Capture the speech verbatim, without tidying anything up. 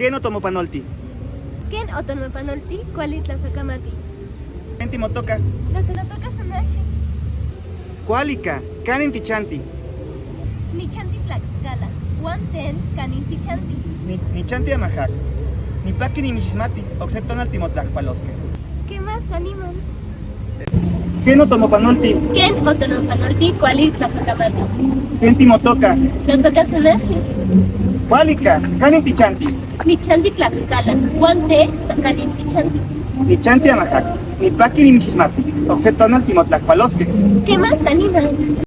Ken otomopanolti? Ken otomopanolti, kuali tlasokamati. Ken timotoka? Notoka Sanashi. Kuali ka, kanin tichanti? Nichanti Tlaxcala. Huan te, kanin tichanti? Ni, nichanti Amajac. Nipaki nimixismati, okse tonal timotlajpaloske. Ken mas animan. Ken otomopanolti? Ken otomopanolti, kuali tlasokamati. Ken timotoka? Notoka Sanashi. Kuali ka, kanin tichanti? Nichanti Tlaxcala. Huan te, kanin tichanti? Nichanti Amajac. Nipaki nimixismati, okse tonal timotlajpaloske. Ken mas animan.